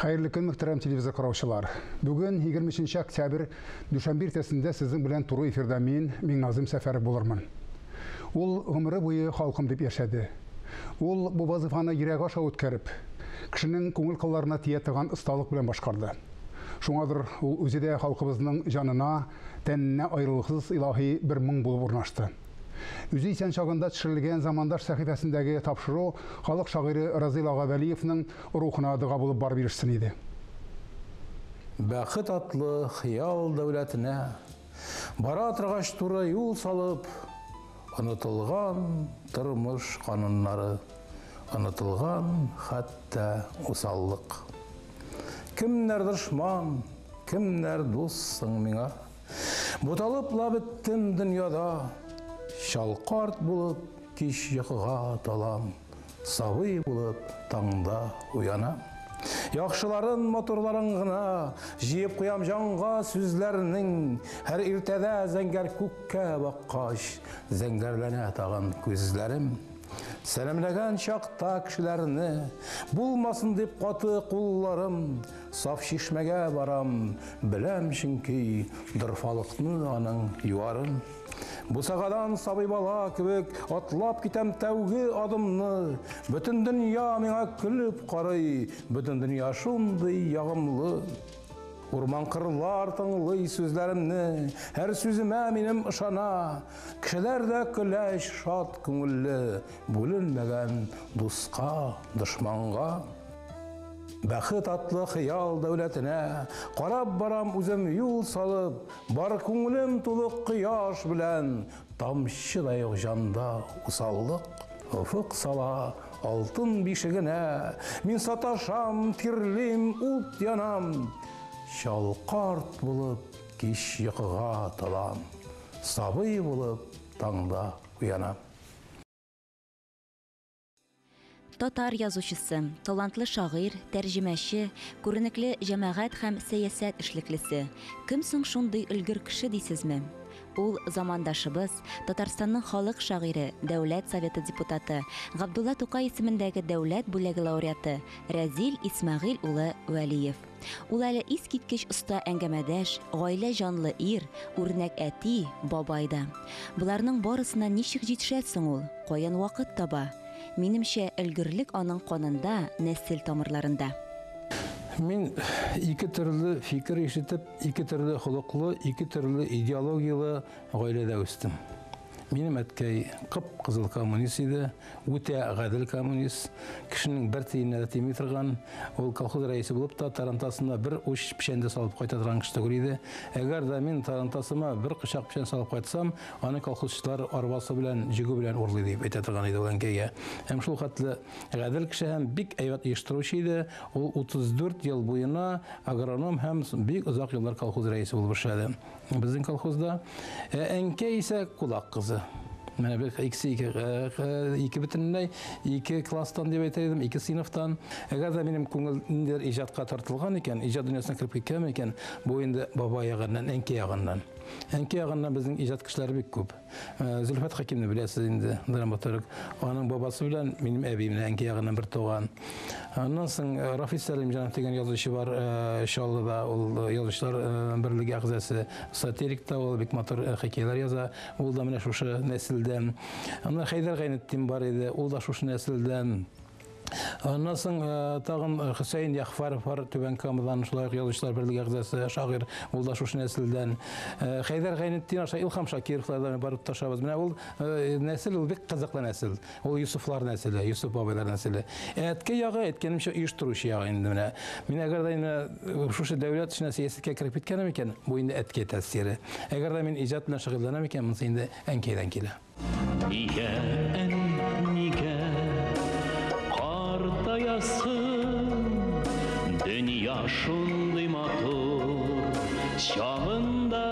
Хәерле көн, мөхтәрәм телевизор караучылар. Бүген 23 октябрь, дүшәмбе иртәсендә сезнең белән туры эфирда мин, Миңназым Сәфәров булырмын. Ул гомере буе халкым дип яшәде. Ул бу вазифаны йөрәге аша үткәреп, кешенең күңел кылларына тия торган осталык белән башкарды. Шуңадыр ул үзе дә халкыбызның җанына, тәненә аерылгысыз илаһи бер моң булып урнашты. Үзе исән чагында төшерелгән Замандаш сәхифәсендәге тапшыру халык шагыйре Разил ага Вәлиевның рухына дога булып барып ирешсен иде. Бәхет атлы хыял дәүләтенә бара торгач туры юл салып, онытылган тормыш кануннары, онытылган хәтта усаллык. Кемнәр дошман, кемнәр дус соң миңа? Буталып ла беттем дөньяда, чал карт булып кич йокыга талам, сабый булып таңда уянам. Яхшыларын, матурларын гына җыеп куям җанга сүзләрнең, һәр иртәдә зәңгәр күккә баккач, зәңгәрләнә тагын күзләрем. Сәламләгән чакта кешеләрне, булмасын дип каты кулларым, саф чишмәгә барам, беләм чөнки дорфалыкны аның юарын. Бусагадан сабый бала кебек атлап китәм тәүге адымны, бөтен дөнья миңа көлеп карый, бөтен дөнья шундый ягымлы. Урман кырлар тыңлый сүзләремне, һәр сүземә минем ышана, кешеләр дә көләч, шат күңелле, бүленмәгән дуска, дошманга. Бәхет атлы хыял дәүләтенә карап барам үзем юл салып, бар күңелем тулы кояш белән, тамчы да юк җанда усаллык. Офык сала алтын бишегенә, мин саташам, тирлим, ут янам, чал карт булып кич йокыга талам, сабый булып таңда уянам. Татар язучысы, талантлы шагыйрь, тәрҗемәче, күренекле җәмәгать һәм сәясәт эшлеклесе. Кем соң шундый өлгер кеше дисезме? Ул замандашыбыз, Татарстанның халык шагыйре, Дәүләт Советы депутаты, Габдулла Тукай исемендәге дәүләт бүләге лауреаты Рәзил Исмәгыйль улы Вәлиев. Ул әле искиткеч оста әңгәмәдәш, гаилә җанлы ир, үрнәк әти, бабай да. Боларның барысына ничек җитешә соң ул? Каян вакыт таба? Минемчә, өлгерлек аның канында, нәсел тамырларында. Мин ике төрле фикер ишетеп, ике төрле холыклы, ике төрле идеологиялы гаиләдә үстем. Минем әткәй кып-кызыл коммунист иде, үтә гадел коммунист, кешенең бер тиененә дә тими торган, ул колхоз рәисе булып та тарантасына бер уч печән дә салып кайта торган кеше түгел иде. Әгәр дә мин тарантасыма бер кочак печән салып кайтсам, аны колхозчылар арбасы белән, җигү белән урлый дип әйтә торган иде ул әнкәйгә. Һәм шул хәтле гадел кеше һәм бик әйбәт оештыручы иде. Ул 34 ел буена агроном һәм бик озак еллар колхоз рәисе булып эшләде безнең колхозда. Әнкәй исә кулак кызы. Менә без икесе ике бөтенләй, ике класстан дип әйтер идем, ике сыйныфтан. Әгәр дә минем күңел ниндидер иҗатка тартылган икән, иҗат дөньясына кереп киткән икән, бу инде баба ягыннан, әнкәй ягыннан. Әнкәй ягыннан безнең иҗат кешеләре бик күп. Зөлфәт Хәкимне беләсез инде, драматург. Аның бабасы белән минем әбием әнкәй ягыннан бер туган. Аннан соң Рафис Сәлимҗанов дигән язучы бар, Чаллыда, ул язучылар берлеге әгъзасы, сатирик та ул, бик матур хикәяләр яза. Ул да менә шушы нәселдән. Аннан Хәйдәр Гайнетдин бар иде, ул да шушы нәселдән. Аннан соң тагын Хөсәен Яхфаров бар, Түбән Камадан, шулай ук язучылар берлеге әгъзасы, шагыйрь, ул да шушы нәселдән. Хәйдәр Гайнетдин аша Илһам Шакировлардан барып ташабыз. Менә ул нәсел, ул бик кызыклы нәсел. Ул Юсуфлар нәселе, Юсуф бабайлар нәселе. Әткәй ягы, әйткәнемчә, оештыручы ягы инде менә. Мин әгәр дә инде шушы дәүләт эшенә, сәясәткә кереп киткәнем икән, бу инде әткәй тәэсире. Әгәр дә мин иҗат белән шөгыльләнәм икән, монысы инде әнкәйдән килә. Нигә, әни, нигә картаясың? Дөнья шундый матур чагында.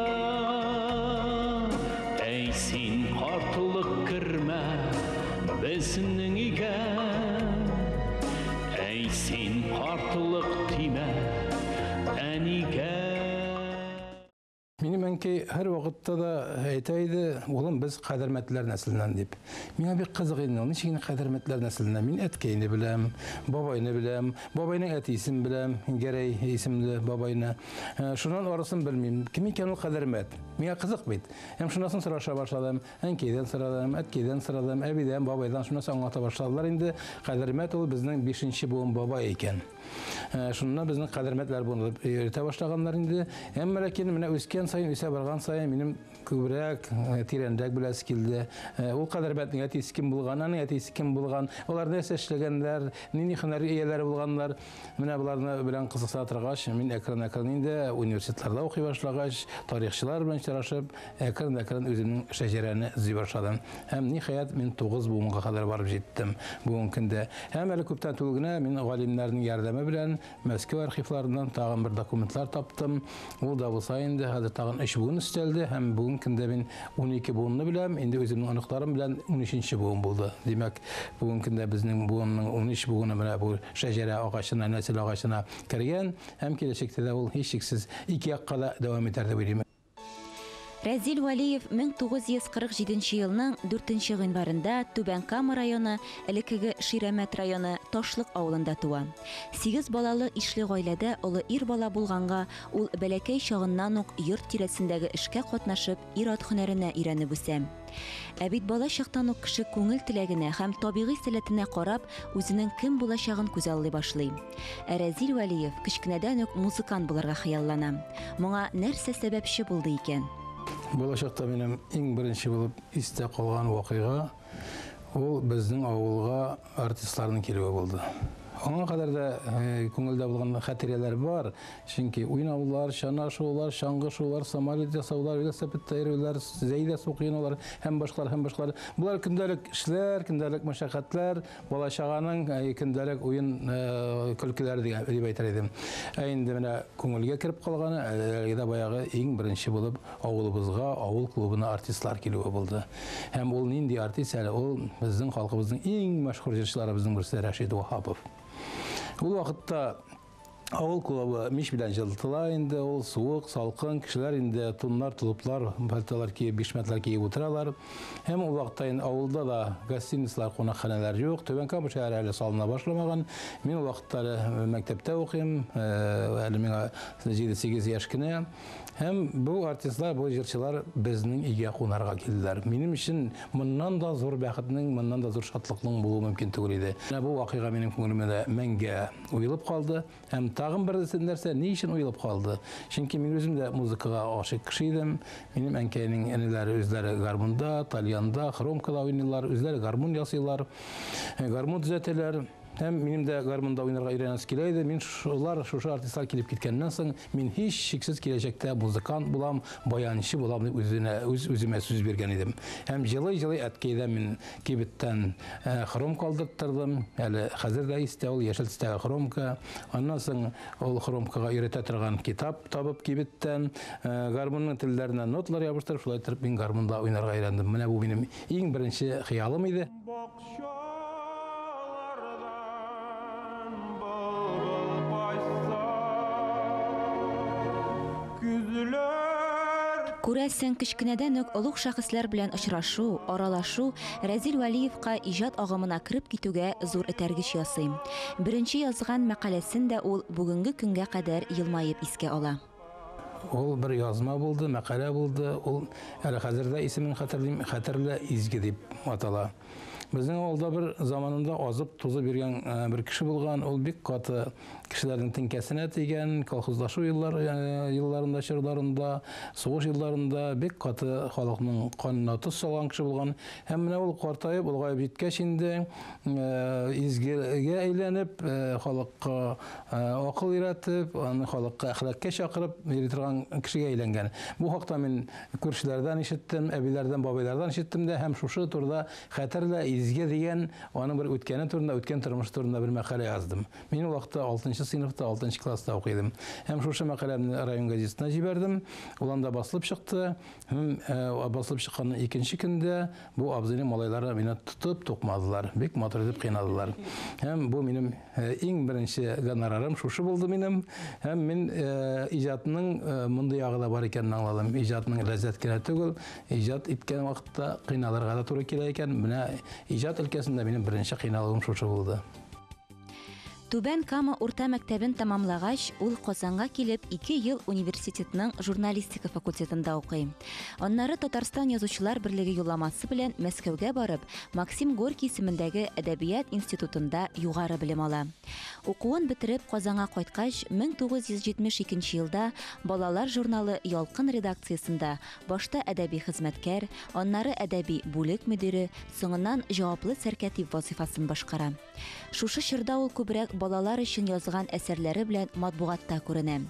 Әй, син картлык кермә безнең өйгә. Әй, син картлык тимә әнигә. Минем әнкәй һәрвакытта да әйтә иде, улым, без Кадермәтләр нәселеннән дип. Миңа бик кызык иде, ничек инде Кадермәтләр нәселеннән? Мин әткәйне беләм, бабайны беләм, бабайның әтисен беләм, Гәрәй исемле бабайны. Шуннан арысын белмим. Кем икән ул Кадермәт? Миңа кызык бит. Һәм шуннан соң сораша башладым. Әнкәйдән сорадым, әткәйдән сорадым, әбидән, бабайдан шуннан соң аңлата башладылар инде. Кадермәт ул безнең 5нче буын бабай икән. Шуннан безнең Кадермәтләр буыны дип өйрәтә башлаганнар инде. Әмма ләкин менә үскән саен, үсә барган саен минем күбрәк, тирәнрәк беләсе килде. Ул Кадермәтнең әтисе кем булган, аның әтисе кем булган, алар нәрсә эшләгәннәр, нинди һөнәр ияләре булганнар. Менә боларны белән кызыксына торгач, мин әкрен-әкрен инде университетларда укый башлагач, тарихчылар белән очрашып, әкрен-әкрен үземнең шәҗәрәне эзли башладым. Һәм ниһаять мин 9 буынга кадәр барып җиттем бүгенге көндә. Һәм әле күптән түгел генә мин галимнәрнең ярдәме белән Мәскәү архивларыннан тагын бер документлар таптым. Ул да булса инде хәзер тагын 3 буын өстәлде һәм бүгенге көндә мин 12 буынны беләм. Инде үземнең оныкларым белән 13нче буын булды. Димәк, бүгенге көндә безнең буынның 13 буыны менә бу шәҗәрә агачына, нәсел агачына кергән һәм киләчәктә дә ул һичшиксез ике якка да дәвам итәр дип уйлыйм. Рәзил Вәлиев 1947 елның 4 гыйнварында Түбән Кама районы, элеккеге Ширәмәт районы Ташлык авылында туа. 8 балалы ишле гаиләдә олы ир бала булганга, ул бәләкәй чагыннан ук йорт тирәсендәге эшкә катнашып, ир-ат һөнәренә өйрәнеп үсә. Ә бит бала чактан ук кеше күңел теләгенә һәм табигый сәләтенә карап, үзенең кем булачагын күзаллый башлый. Ә Рәзил Вәлиев кечкенәдән үк музыкант булырга хыяллана. Моңа нәрсә сәбәпче булды икән? Балачакта минем иң беренче булып истә калган вакыйга ул безнең авылга артистларның килүе булды. Аңа кадәр дә күңелдә булган хатирәләр бар, чөнки уйнаулар, чана шуулар, чаңгы шуулар, самолет ясаулар, велосипедта йөрүләр, зәйдә су коенулар һәм башкалар, һәм башкалар. Болар көндәлек эшләр, көндәлек мәшәкатьләр, бала-чаганың көндәлек уен көлкеләре дигән дип әйтер идем. Ә инде менә күңелгә кереп калганы, әлеге дә баягы иң беренче булып авылыбызга, авыл клубына артистлар килүе булды. Һәм ул нинди артист әле? Ул безнең халкыбызның иң мәшһүр җырчыларыбызның берсе Рәшит Ваһапов. Ул вакытта авыл клубы мич белән җылытыла инде, ул суык, салкын, кешеләр инде туннар, толыплар, пальтолар киеп, бишмәтләр киеп утыралар. Һәм ул вакытта инде авылда да гостиницалар, кунакханәләр юк, Түбән Кама шәһәре әле салына башламаган. Мин ул вакытта әле мәктәптә укыйм, әле миңа 7-8 яшь кенә. Һәм бу артистлар, бу җырчылар безнең өйгә кунарга килделәр. Минем өчен моннан да зур бәхетнең, моннан да зур шатлыкның булуы мөмкин түгел иде. Менә бу вакыйга минем күңелемдә мәңге уелып калды. Һәм тагын бер нәрсә ни өчен уелып калды? Чөнки мин үзем дә музыкага гашыйк кеше идем. Минем әнкәйнең энеләре үзләре гармунда, тальянда, хромкада уйныйлар, үзләре гармун ясыйлар, гармун төзәтәләр. Һәм минем дә гармунда уйнарга өйрәнәсе килә иде. Мин шулар, шушы артистлар килеп киткәннән соң, мин һич шиксез киләчәктә музыкант булам, баянчы булам дип үзенә, үз үземә сүз биргән идем. Һәм җылый-җылый әткәйдән мин кибеттән хромка алдырттырдым. Әле хәзер дә истә ул яшел төстәге хромка. Аннан соң ул хромкага өйрәтә торган китап табып кибеттән, гармунның телләренә ноталар ябыштырып, шулай итеп мин гармунда уйнарга өйрәндем. Менә бу минем иң беренче хыялым иде. Күрәсең, кечкенәдән үк олуг шәхесләр белән очрашу, аралашу Рәзил Вәлиевка иҗат агымына кереп китүгә зур этәргеч ясый. Беренче язган мәкаләсен дә ул бүгенге көнгә кадәр елмаеп искә ала. Ул бер язма булды, мәкалә булды. Ул әле хәзер дә исемен хәтерлим, Хәтерле изге дип атала. Безнең авылда бер заманында азып тузып йөргән бер кеше булган. Ул бик каты кешеләрнең теңкәсенә тигән, колхозлашу елларында, чорларында, сугыш елларында бик каты халыкның канына тоз салган кеше булган. Һәм менә ул картаеп, олыгаеп җиткәч инде, изгегә әйләнеп, халыкка акыл өйрәтеп, аны халыкка әхлакка чакырып йөри торган кешегә әйләнгән. Бу хакта мин күршеләрдән ишеттем, әбиләрдән, бабайлардан ишеттем дә һәм шушы турыда Хәтерле изге дигән аның бер үткәне турында, үткән тормышы турында бер мәкалә яздым. Мин ул вакытта 6 6 сыйныфта, 6 класста укый идем. Һәм шушы мәкаләмне район газетасына җибәрдем. Ул анда басылып чыкты. Һәм басылып чыккан икенче көндә бу абзыйның малайлары мине тотып тукмадылар. Бик матур итеп кыйнадылар. Һәм бу минем иң беренче гонорарым шушы булды минем. Һәм мин иҗатның мондый ягы да бар икәнен аңладым. Иҗатның ләззәт кенә түгел, иҗат иткән вакытта кыйналырга да туры килә икән. Менә иҗат өлкәсендә минем беренче кыйналуым шушы булды. Түбән Кама урта мәктәбен тәмамлагач, ул Казанга килеп 2 ел университетның журналистика факультетында укый. Аннары Татарстан Язучылар берлеге юлламасы белән Мәскәүгә барып, Максим Горький исемендәге Әдәбият институтында югары белем ала. Укуын бетереп Казанга кайткач, 1972 елда Балалар журналы Ялкын редакциясендә башта әдәби хезмәткәр, аннары әдәби бүлек мөдире, соңыннан җаваплы сәркәтип вазифасын башкара. Шушы чорда ул күбрәк балалар өчен язган әсәрләре белән матбугатта күренә.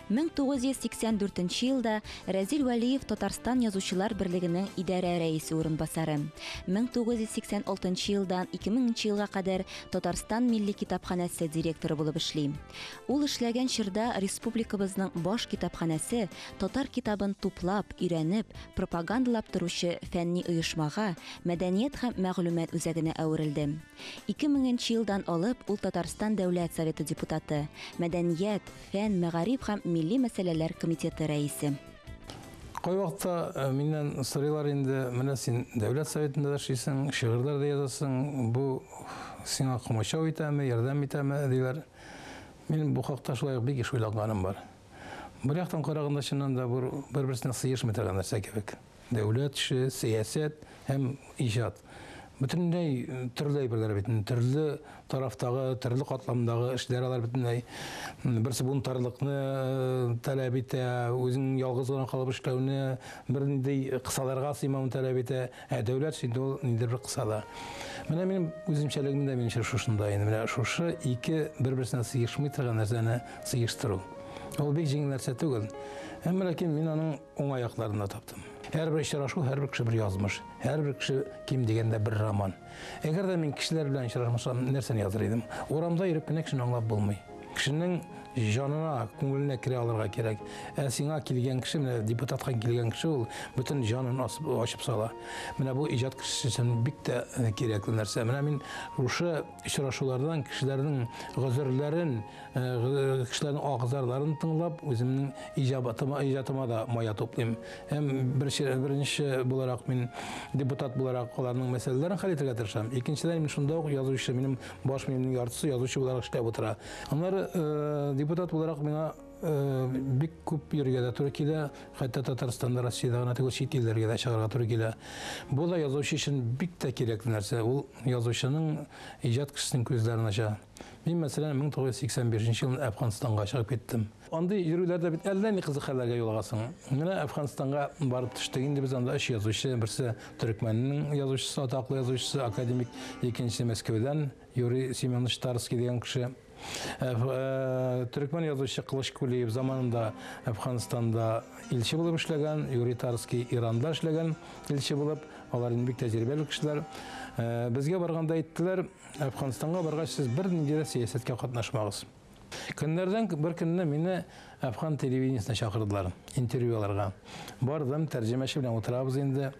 1984 елда Рәзил Вәлиев Татарстан Язучылар берлегенең идарә рәисе урынбасары. 1986 елдан 2000 елга кадәр Татарстан Милли китапханәсе директоры булып эшли. Ул эшләгән чорда республикабызның баш китапханәсе татар китабын туплап, өйрәнеп, пропагандалап торучы фәнни оешмага, мәдәният һәм мәгълүмат үзәгенә әверелде. 2000 елдан алып ул Татарстан Дәүләт Советы депутаты, мәдәният, фән, мәгариф һәм милли мәсьәләләр комитеты рәисе. Кай вакытта миннән сорыйлар инде, менә син Дәүләт Советында да эшлисең, шигырьләр дә язасың, бу сиңа комачау итәме, ярдәм итәме диләр. Минем бу хакта шулай ук бик еш уйланганым бар. Бер яктан караганда чыннан да бу бер-берсенә сыешмый торган нәрсә кебек. Дәүләт эше, сәясәт һәм иҗат. Бөтенләй төрле әйберләр бит, төрле тарафтагы, төрле катламдагы эшләр алар бөтенләй. Берсе бунтарлыкны таләп итә, үзең ялгыз гына калып эшләүне, бернинди кысаларга сыймауны таләп итә. Ә дәүләт инде ул ниндидер бер кысада. Менә минем үзенчәлегем дә минемчә шушында инде. Менә шушы ике бер-берсенә сыешмый торган нәрсәне сыештыру. Ул бик җиңел нәрсә түгел. Әмма ләкин мин аның уңай якларын да таптым. Һәрбер очрашу, һәрбер кеше бер язмыш, һәрбер кеше ким дигәндә бер роман. Әгәр дә мин кешеләр белән очрашмасам, нәрсәне языр идем? Урамда йөреп кенә кешене аңлап булмый. Кешенең җанына, күңеленә керә алырга кирәк. Ә сиңа килгән кеше, менә депутатка килгән кеше ул бөтен җанын ачып сала. Менә бу иҗат кешесе өчен бик тә кирәкле нәрсә. Менә мин шушы очрашулардан кешеләрнең гозерләрен, кешеләрнең агызарларын тыңлап, үземнең иҗатыма да мая туплыйм. Һәм беренче буларак мин депутат буларак аларның мәсьәләләрен хәл итәргә тырышам. Икенчедән, мин шунда ук язучы, минем баш миемнең яртысы язучы буларак эшләп утыра. Аннары депутат буларак миңа бик күп йөргә дә туры килә, хәтта Татарстанда, Россиядә гына түгел, чит илләргә дә чыгарга туры килә. Бу да язучы өчен бик тә кирәкле нәрсә. Ул язучының, иҗат кешесенең күзләрен ача. Мин, мәсәлән, 1985 елында Әфганстанга чыгып киттем. Андый йөрүләрдә бит әллә ни кызык хәлләргә юлыгасың. Менә Әфганстанга барып төштек инде без анда өч язучы, берсе төрекмәннең язучысы, атаклы язучысы, академик, икенчесе Мәскәүдән Юрий Семенович Тарский дигән кеше. Төрекмән язучы Кылыч Кулиев заманында Әфганстанда илче булып эшләгән, Юрий Тарский Иранда эшләгән илче булып, алар инде бик тәҗрибәле кешеләр. Безгә барганда әйттеләр, Әфганстанга баргач сез бернинди дә сәясәткә катнашмагыз. Көннәрдән бер көнне мине Әфган телевидениесенә чакырдылар, интервью алырга. Бардым, тәрҗемәче белән утырабыз инде.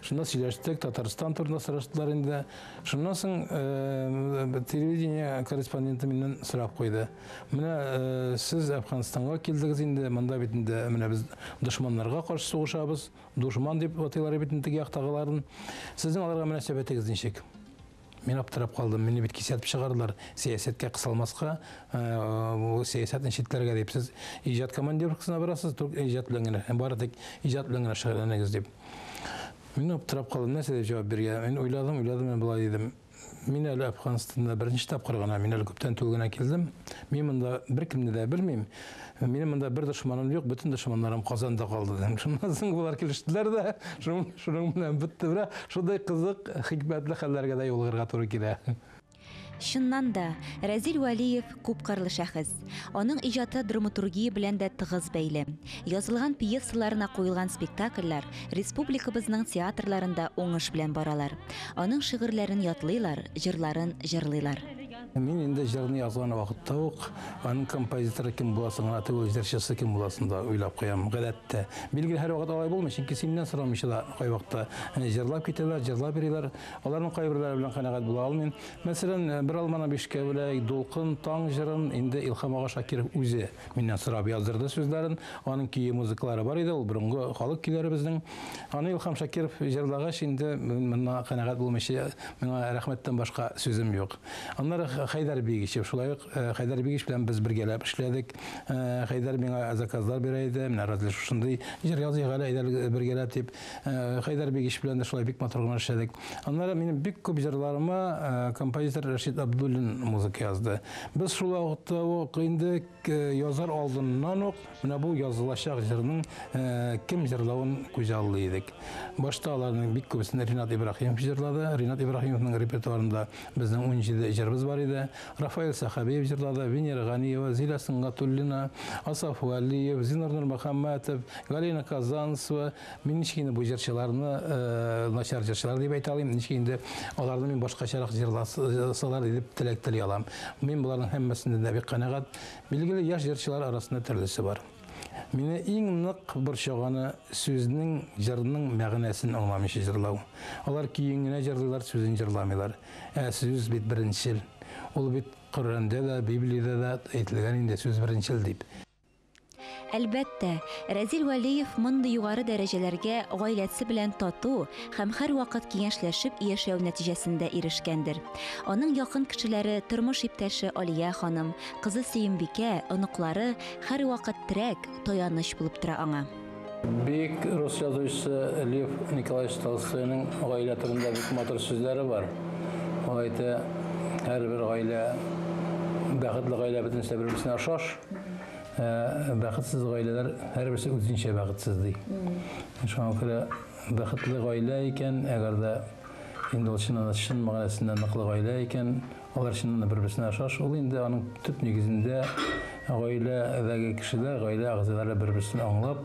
Шунда сөйләштек, Татарстан турында сораштылар инде. Шуннан соң телевидение корреспонденты миннән сорап куйды. Менә сез Әфганстанга килдегез инде, монда бит инде менә без дошманнарга каршы сугышабыз, дошман дип атыйлар бит инде теге яктагыларын. Сезнең аларга мөнәсәбәтегез ничек? Мин аптырап калдым, мине бит кисәтеп чыгардылар, сәясәткә кысылмаска, бу сәясәтне читләргә дип. Сез иҗат командировкасына барасыз, иҗат белән генә, бары тик иҗат белән генә шөгыльләнегез дип. Мин аптырап калдым, нәрсә дип җавап бирергә? Мин уйладым, уйладым, мин болай дидем. Мин әле Әфганстанда беренче тапкыр гына, мин әле күптән түгел генә килдем. Мин монда беркемне дә белмим. Минем монда бер дошманым юк, бөтен дошманнарым Казанда калды дидем. Шуннан соң болар килештеләр дә, шуның белән бетте. Менә шундай кызык, хикмәтле хәлләргә дә юлыгырга туры килә. Чыннан да, Рәзил Вәлиев күпкырлы шәхес. Аның иҗаты драматургия белән дә тыгыз бәйле. Язылган пьесаларына куелган спектакльләр республикабызның театрларында уңыш белән баралар. Аның шигырьләрен ятлыйлар, җырларын җырлыйлар. Мин инде җырны язган вакытта ук аның композиторы кем буласын гына түгел, җырчысы кем буласын да уйлап куям, гадәттә. Билгеле, һәрвакыт алай булмый, чөнки синнән сорамыйча да кайвакытта җырлап китәләр, җырлап йөриләр. Аларның кайберләре белән канәгать була алмыйм. Мәсәлән, Бер алманы бишкә бүләк, Дулкын, Таң җырын инде Илһам ага Шакиров үзе миннән сорап яздырды сүзләрен. Аның көе, музыкалары бар иде, ул борынгы халык көйләре безнең. Аны Илһам Шакиров җырлагач, инде моннан канәгать булмыйча, миңа рәхмәттән башка сүзем юк. Аннары Хәйдәр Бигичев, шулай ук Хәйдәр Бигич белән без бергәләп эшләдек. Хәйдәр миңа заказлар бирә иде, менә Разил шушындый җыр языйк әле, әйдә бергәләп дип. Хәйдәр Бигич белән дә шулай бик матур гына эшләдек. Аннары минем бик күп җырларыма композитор Рәшит Абдуллин музыка язды. Без шул вакытта ук инде язар алдыннан ук менә бу язылачак җырның кем җырлавын күз аллый идек. Башта аларның бик күбесен Ринат Ибраһимов җырлады. Ринат Ибраһимовның репертуарында безнең 17 җырыбыз бар иде. Рафаэль Сәхәбиев җырлады, Венера Ганиева, Зилә Сөнгатуллина, Асаф Вәлиев, Зиннур Нурмөхәммәтов, Галина Казанцева. Мин ничек инде бу җырчыларны начар җырчылар дип әйтә алыйм, ничек инде аларны мин башкачарак җырласалар дип теләк тели алам. Мин боларның һәммәсеннән дә бик канәгать. Билгеле, яшь җырчылар арасында төрлесе бар. Мине иң нык борчыганы сүзнең, җырның мәгънәсен аңламыйча җырлау. Алар көен генә җырлыйлар, сүзен җырламыйлар. Ә сүз бит беренчел. Ул бит Коръәндә дә, Библиядә дә әйтелгән инде сүз беренчел дип. Әлбәттә, Рәзил Вәлиев мондый югары дәрәҗәләргә гаиләсе белән тату һәм һәрвакыт киңәшләшеп яшәү нәтиҗәсендә ирешкәндер. Аның якын кешеләре тормыш иптәше Алия ханым, кызы Сөембикә, оныклары һәрвакыт терәк, таяныч булып тора аңа. Бөек рус язучысы Лев Николаевич Толстойның гаилә турында бик матур сүзләре бар. Ул әйтә, һәрбер гаилә, бәхетле гаилә бөтенесе бер-берсенә охшаш. Бәхетсез гаиләләр һәрберсе үзенчә бәхетсез ди. Шуңа күрә бәхетле гаилә икән, әгәр дә инде ул чыннан да чын мәгънәсендә ныклы гаилә икән, алар чыннан да бер-берсенә охшаш, ул инде аның төп нигезендә гаиләдәге кешеләр, гаилә әгъзалары бер-берсен аңлап,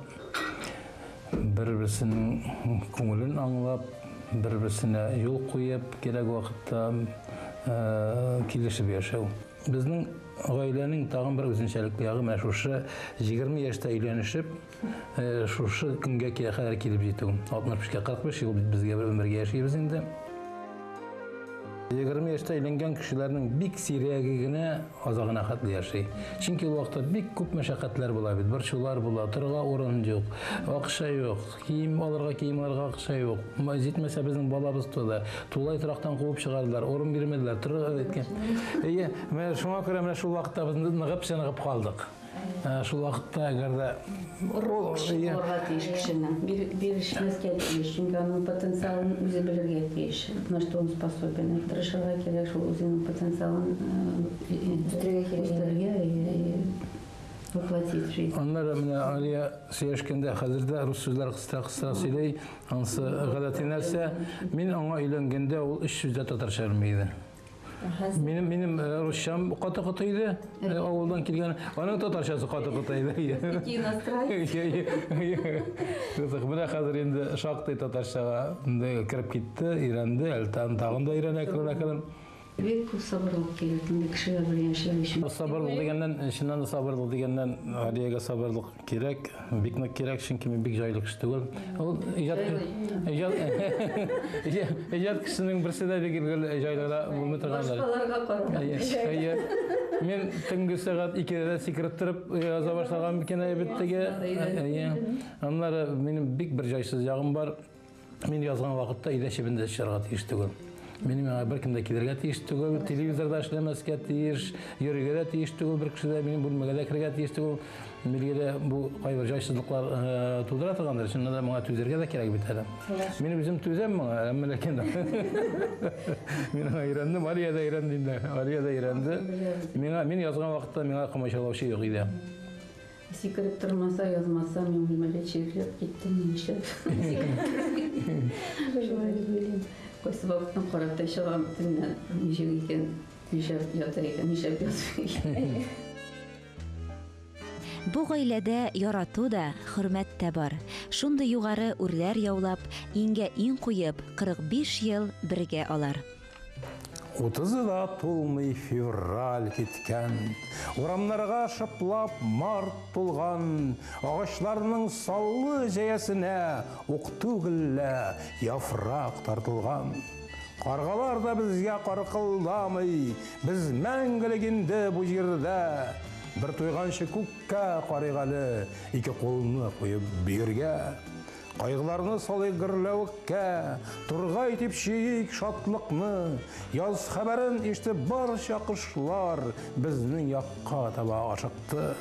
бер-берсенең күңелен аңлап, бер-берсенә юл куеп, кирәк вакытта килешеп яшәү. Безнең гаиләнең тагын бер үзенчәлекле ягы менә шушы 20 яшьтә өйләнешеп, шушы көнгә кадәр килеп җитү. 65-кә 45 ел безгә бергә яшибез инде. 20 яшьтә өйләнгән кешеләрнең бик сирәге генә азагына хәтле яши. Чөнки ул вакытта бик күп мәшәкатьләр була бит, борчулар була, торырга урын юк, акча юк, кием алырга, кием алырга акча юк. Җитмәсә безнең балабыз туды. Тулай торактан куып чыгардылар, урын бирмәделәр, торырга әйткән. Әйе, менә шуңа күрә менә шул вакытта без ныгып чыныгып калдык. Шул вакытта әгәр дә булырга тиеш кешенең, бирешмәскә тиеш, чөнки аның потенциалын үзе белергә тиеш, на что он способен. Тырышырга кирәк шул үзенең потенциалын үстерергә и воплотить в жизнь. Аннары менә Алия сөйләшкәндә хәзер дә рус сүзләр кыстыра-кыстыра сөйли, анысы гадәти нәрсә. Мин аңа өйләнгәндә ул өч сүз дә татарча белми иде. Минем минем русчам каты-каты иде, авылдан килгән. Аның татарчасы каты-каты иде. Какие настраивания. Менә хәзер инде шактый татарчага кереп китте, өйрәнде, әле тагын да өйрәнә әкрен-әкрен. Бик күп сабырлык кирәк инде кешеләр белән яшәү өчен. Сабырлык дигәннән, чыннан да сабырлык дигәннән, Алиягә сабырлык кирәк, бик нык кирәк, чөнки мин бик җайлы кеше түгел. Ул иҗат иҗат кешесенең берсе дә бик җайлы гына булмый торгандыр. Башкаларга карап. Әйе. Мин төнге сәгать 2-дә дә сикереп торып яза башлаган микән әйбәт теге. Әйе. Аннары минем бик бер җайсыз ягым бар. Мин язган вакытта өйдә чебен дә очарга тиеш түгел. Минем янга беркем дә килергә тиеш түгел, телевизорда эшләмәскә тиеш, йөрергә дә тиеш түгел, бер кеше дә минем бүлмәгә дә керергә тиеш түгел. Билгеле, бу кайбер җайсызлыклар тудыра торгандыр, чыннан да моңа түзәргә дә кирәк бит әле. Мин үзем түзәм моңа, әмма ләкин мин аңа өйрәндем, Алия дә өйрәнде инде, Алия дә өйрәнде. Миңа, мин язган вакытта миңа комачаулаучы юк иде. Сикереп тормаса, язмаса, мин бүлмәдә чирләп киттем, нишләп. Шулай дип уйлыйм. Кайсы вакытны карап та чыгам төннән, ничек икән, нишләп ята икән, нишләп язмый икән. Бу гаиләдә ярату да, хөрмәт тә бар. Шундый югары үрләр яулап, иңгә иң куеп, 45 ел бергә алар. Утызы да тулмый февраль киткән. Урамнарга шыплап март тулган. Агачларның саллы җәясенә ук түгел лә яфрак тартылган. Каргалар да безгә каркылдамый, без мәңгелек инде бу җирдә. Бер туйганчы күккә карыйк әле, ике кулны куеп бөергә. Кайгыларны салыйк гөрләвеккә, тургай дип чөйик шатлыкны. Яз хәбәрен ишетеп барча кошлар безнең якка таба ашыкты.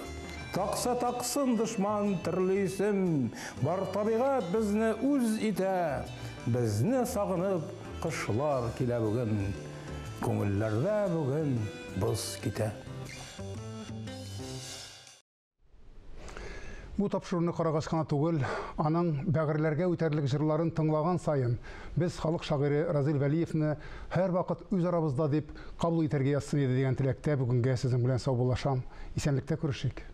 Такса таксын дошман төрле исем, бар табигать безне үз итә. Безне сагынып кошлар килә бүген, күңелләрдә бүген боз китә. Бу тапшыруны карагач кына түгел, аның бәгырьләргә үтәрлек җырларын тыңлаган саен без халык шагыйре Разил Вәлиевне һәрвакыт үз арабызда дип кабул итәргә язсын иде дигән теләктә бүгенгә сезнең белән саубуллашам. Исәнлектә күрешик.